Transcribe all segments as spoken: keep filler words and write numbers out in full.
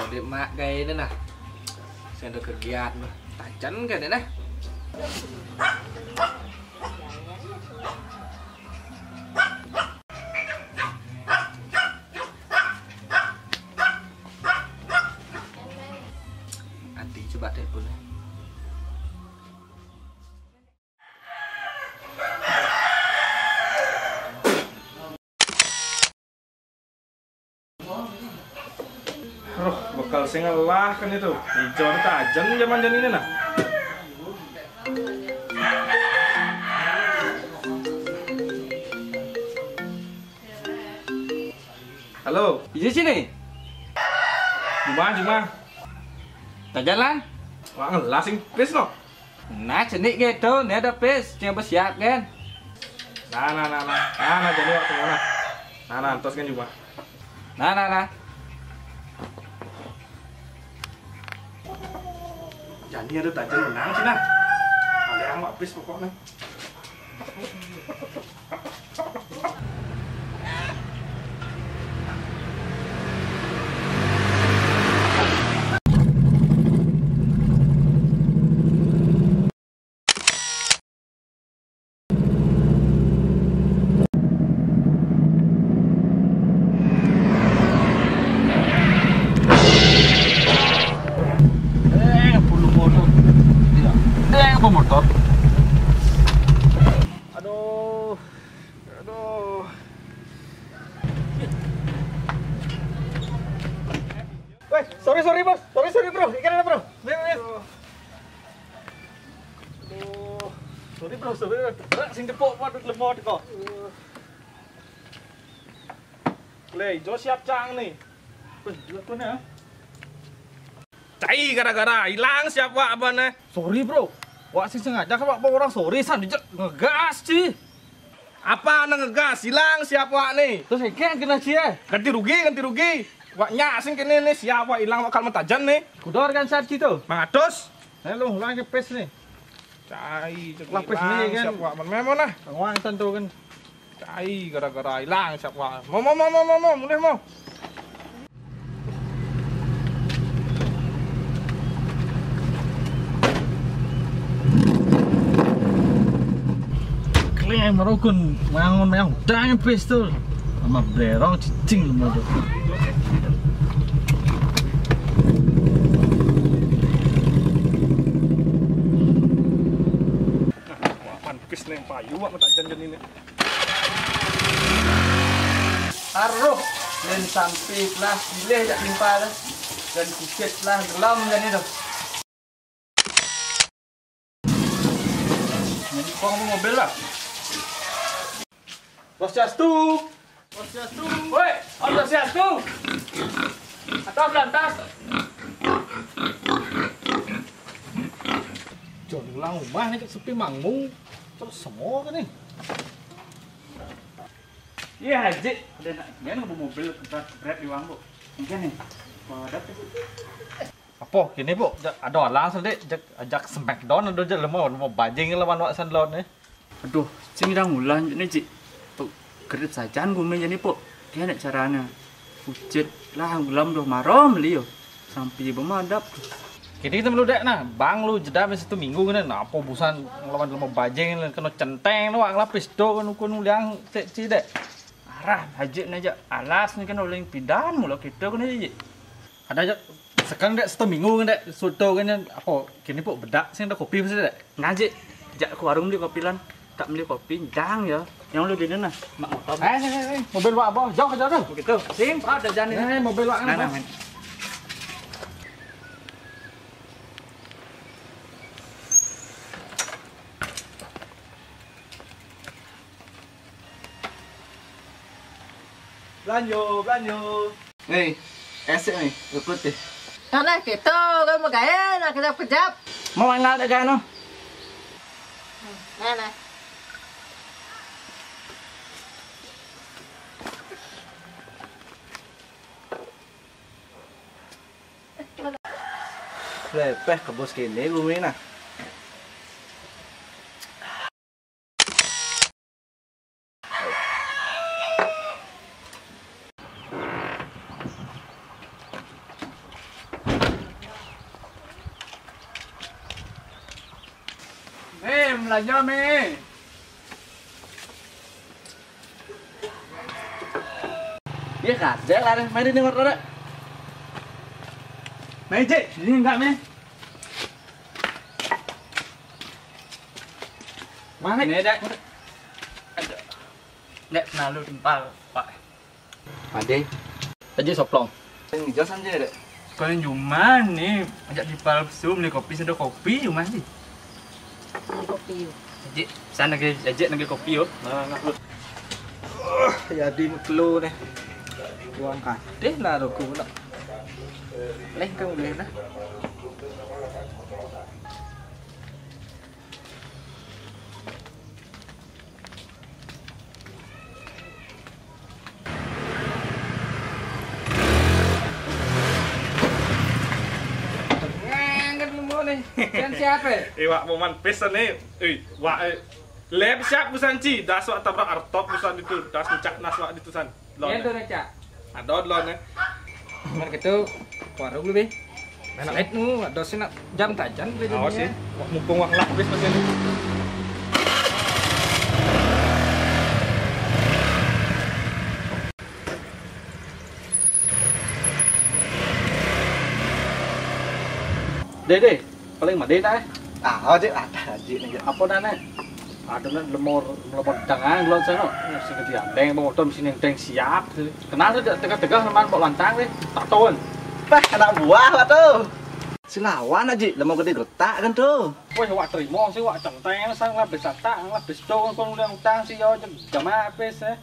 Dek mak kayak ini nah. Saya ada kerjaan mah. Tajan kayak ini nah. Ati coba telepon. Roh, bekal sing ngelah kan itu. Ijo tajen zaman-zaman ini nah. Halo. Iya sini. Cuma, cuma. Tak jalan? Wah, ngelah sing pis no. Nah, cenik gitu, ini ada pis, yang bersiap kan? Nah, nah, nah, nah. Nah, nah, jadi waktu mana? Nah, nah, terus kan cuma. Nah, nah, nah. Jadi ada tajen menang sih nah. Ada yang habis pokoknya. Eh, bulu motor. Iya. Eh, apa motor? Aduh. Aduh. Weh, sorry, sorry, Bos. Sorry, sorry, Bro. Ikan ada, Bro. Bro, bro. Aduh. Sorry, Bro, sorry, Bro. Bro, sing tepuk, waduh, lemot kok. Le, jo siap cang nih. Weh, dua tuh nih, ya. Cai gara-gara hilang siap wak abane. Sorry, Bro. Wak sing sengaja kan wak orang sorry san dijak ngegas sih. Apa nang ngegas? Hilang siap wak nih. Terus kayak kena sih ya. Ganti rugi, ganti rugi. Wak nyak sing kene nih siap wak hilang wak kal mentajan nih. Kudor kan saat gitu. Mangatus. Halo, lagi pes nih. Cai, cek lapis hilang, nih kan. Siap wak memang nah. Wang tentu kan. Cai gara-gara hilang siap wak. Mau, mau, mau, mau, mau, mau, mulai mau. Kalian merokok, mangun, mangun, udah pistol. Sama berong cicing lu mau. Wah, pampis neng payu wak tak janjian ini. Aruh, len sampai lah pilih jak timpal. Dan kucit lah gelam jadi tuh. Jadi kau mau mobil lah. Swastiastu. Swastiastu. Woi, Om Swastiastu. Atau belantas. Jon ulang rumah nih sepi manggung. Terus semua kan nih. Iya, Haji. Udah nak, dia nggak mobil ke Grab di Wangbo. Mungkin nih. Kalau ada. Apa kini, Bu? Ada alang sedek, jak, jak smackdown ada je lemah, lemah bajing lawan wak sandlon nih. Aduh, sing dang ulan ni, Cik. Tu gerit sajan gumi jadi, Pok. Kena caranya. Ucit lah ulam doh marom liyo. Sampai bemadap. Kini kita meludek nah, bang lu jeda satu minggu kena, apa busan ngelawan lemah bajing kena centeng tu, wak ngelapis tu kan ukun uliang cek cidek. Arah, hajik ni aja alas ni kan uling pidan mula kita kena, Cik. Ada aja sekarang dek satu minggu kan dek soto kan apa kini pok bedak sih ada kopi mesti dek. Ngaji jak ke warung beli kopi lan. Tak beli kopi jang ya. Yang lu beli nah mak motor. Eh, eh, eh, eh, mobil wak apa? Jauh aja tuh. Begitu. Sing, ada jalan. Eh, mobil wak nah, nah, men. Belanjo, belanjo. Nih, esek nih, ikut deh. Nah, nah, gitu, kan mau gaya, nah, kejap-kejap. Mau anggal deh, gaya, no. Nah, nah. Lepeh ke bos kene bumi nah. Belanja, Mi. Iya, kadek lah, mari nih, Mat, Mat. Mari, Cik, ini enggak, Mi? Mana? Ini, Dek. Aduh. Dek, selalu timpal, Pak. Ade. Aja soplong. Yang hijau sanjay, Dek. Paling cuma nih, ajak timpal su, beli kopi, sedo kopi, cuma sih. Kopi. Ajak, sana ke, ajak nang kopi yo. Nah, nah, lu. Uh, ya di mekelu nih. Buang kadeh lah, ruku nak. Leh, kamu leh lah. Ngangkat lu mau nih. Kan siapa? Iwak moman pisan nih. Ih, wak, eh. Lep siap busan ci. Das wak tabrak artop busan itu. Das ncak nas wak itu san. Lon. Iya, tuh, Cak. Ada lon, eh. Mar gitu, warung lu, Bi. Enak nu, ada sih nak jam tajan, Bi, awas jadinya. Sih. Wah, mumpung wah lah, bis, pas ini. Dede, paling made nah, eh. Ah, aja, ada aja nih, aja. Apa dah, Nek? Ada nih lemor, lemor tangan, lo sana. Sing gede andeng, mau otom sini andeng siap. Kenal tuh, tegak-tegak, teman, bawa lantang deh, tak tahuan. Bah, anak buah lah tuh. Silawan aja, lemor gede gertak kan tuh. Wah, wak terima sih, wak centeng, sang lah bisa tak, lah bisa tuh, kalau udah utang sih, yo, jam apa sih?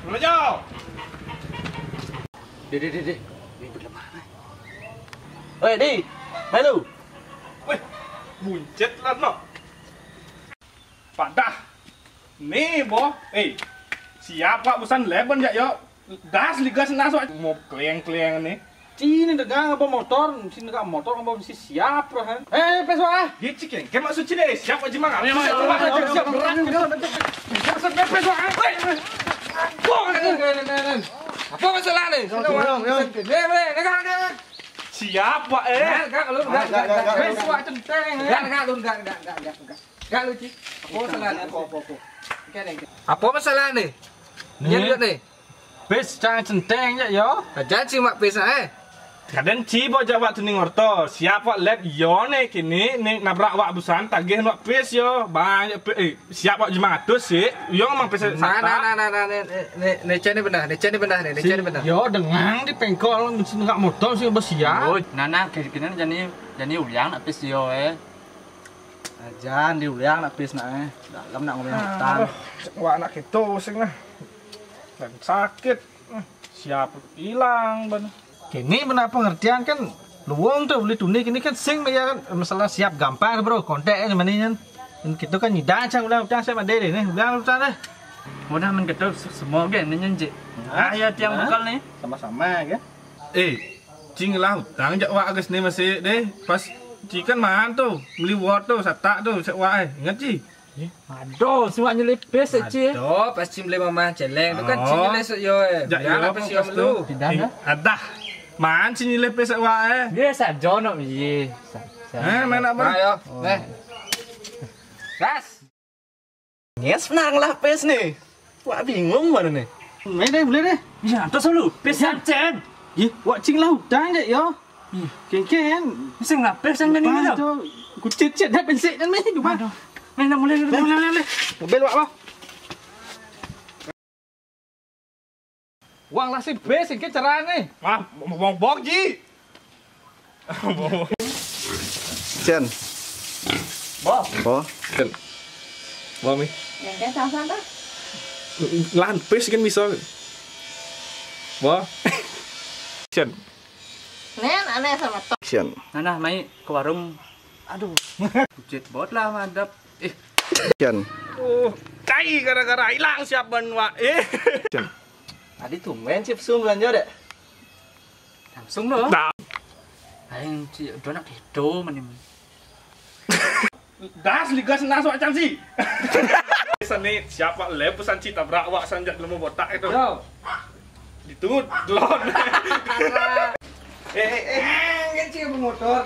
Meluncur. Deh, deh, deh, deh. Ini bener mana? Oi, Di. Melu. Weh, buncet lah, no. Padah. Nih, boh. Eh, siap, Pak. Busan leben ya, yo. Das, ligas, nas, Pak. Mau kleng-kleng nih. Sini dagang apa motor? Sini dagang motor apa mesti siap, Pak? Eh, pes, Pak. Dia cikin. Kayak maksud sini, eh, siap aja, Mang. Ayo, ayo, ayo, ayo, siap, berat, siap, siap, siap, siap, pes, Pak. Weh. Apa masalah nih? Yo, yo, yo. Nih, nih, nih, nih, nih. Siap, Pak, eh. Enggak, enggak, lu enggak, enggak, enggak, enggak. Pes, Pak, centeng, eh. Enggak, enggak, lu enggak, enggak, enggak, enggak, enggak. Enggak lucu. Apa masalah nih? Apa, apa, apa? Enggak, enggak. Apa masalah nih? Nih. Iya, enggak nih? Pes cang centeng ya, yo. Aja sih, Mak, pes, eh. Kadang ci bo jawab tuning orto. Siap wak lep yo ne kini, ne nabrak wak busan, tagih wak pes yo. Banyak pe, eh, siap wak lima ratus sih. Yo ngomong pes. Nah, sata. Nah, nah, nah, nah, ne, ne, ne, ne, cene benar, ne, cene benar, ne, ne, si, cene benar. Yo, dengan di pengkol, mesti nggak motor sih, bos, ya. Oh, nah, nah, kini, kini jani, jani uyang nak pes yo, eh. Ajan di uyang nak pes nak, eh. Dalam nak ngomong utang. Aduh, cek wak nak gitu sing lah. Dan sakit. Hmm, siap hilang, ben. Kini benar pengertian kan, luwung tuh beli tuni kini kan sing ya kan, masalah siap gampang, bro, kontak aja mana kan. Dan kita kan nyidang cang ulang utang siap ada deh nih, ulang utang deh. Mudah men kita se-, semua ge ini nyen, Cik. Ah, ya tiang bekal nih. Sama-sama ya. Eh, cing lah utang jak wak ages nih masih deh. Pas ci kan maan tuh, beli wot tuh, satak tuh, cek wak, eh. Ingat, ci? Aduh, semua nyelipis, Ci. Aduh, pas ci beli mama celeng tuh kan ci nyelipis yo, eh. Jak biar yo, apa sih pas lu? Tidak, dah. Adah. Man ci nyelipis wak, eh. Dia sajono, iya. Sa-, sa-, eh, main apa? Ayo. Oh. Eh. Gas. Nyes, nang lah pes nih. Wak bingung mana nih? Nih deh, boleh deh. Iya, terus lu, pes cen. Ih, wak cing lah utang deh yo. Ih. Kengken. Sing lah pes yang ini lo. Kucit-cit dah pensik kan nih, coba. Aduh. Nih, nak mulai, mulai, mulai, mulai. Mobil wak, wak. Wang lah si bes, ini carane. Wah, bong-bong ji. Cen. Bo. Bo. Cen. Bo mi. Yang kayak sama dah. Lan pes kan bisa. Bo. Cen. Nen aneh sama tok. Cen. Nah, nah, mai ke warung. Aduh. Bujet bot lah madap. Eh. Cen. Oh, cai gara-gara hilang siap ban wak. Eh. Cen. Tadi tumben sih pesu belanja deh. Langsung lo. Nah. Aing ci donak itu meni. Das ligas nas wak cang si. Seni siapa lebu sanci tabrak wak sanjak lemu botak itu. Yo. Itu delon. Eh, eh, eh. Kan sing motor.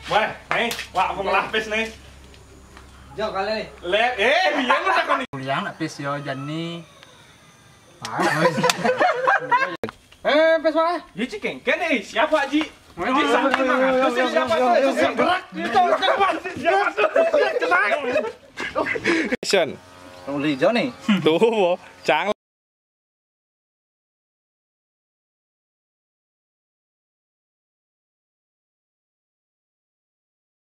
Wah, nih, wah aku melapis nih. Jauh kali nih. Lé, eh, biar lu takon nih. Kuliah nak pis yo jani. Eh, pes wae. Ya, Ci, kengken, eh, siapa, Ji? Ji, sakit banget. Terus siapa tuh? Terus yang berat. Itu siapa? Siapa tuh? Terus yang kena. Action. Wong lijo nih. Tuh, Bo. Cang.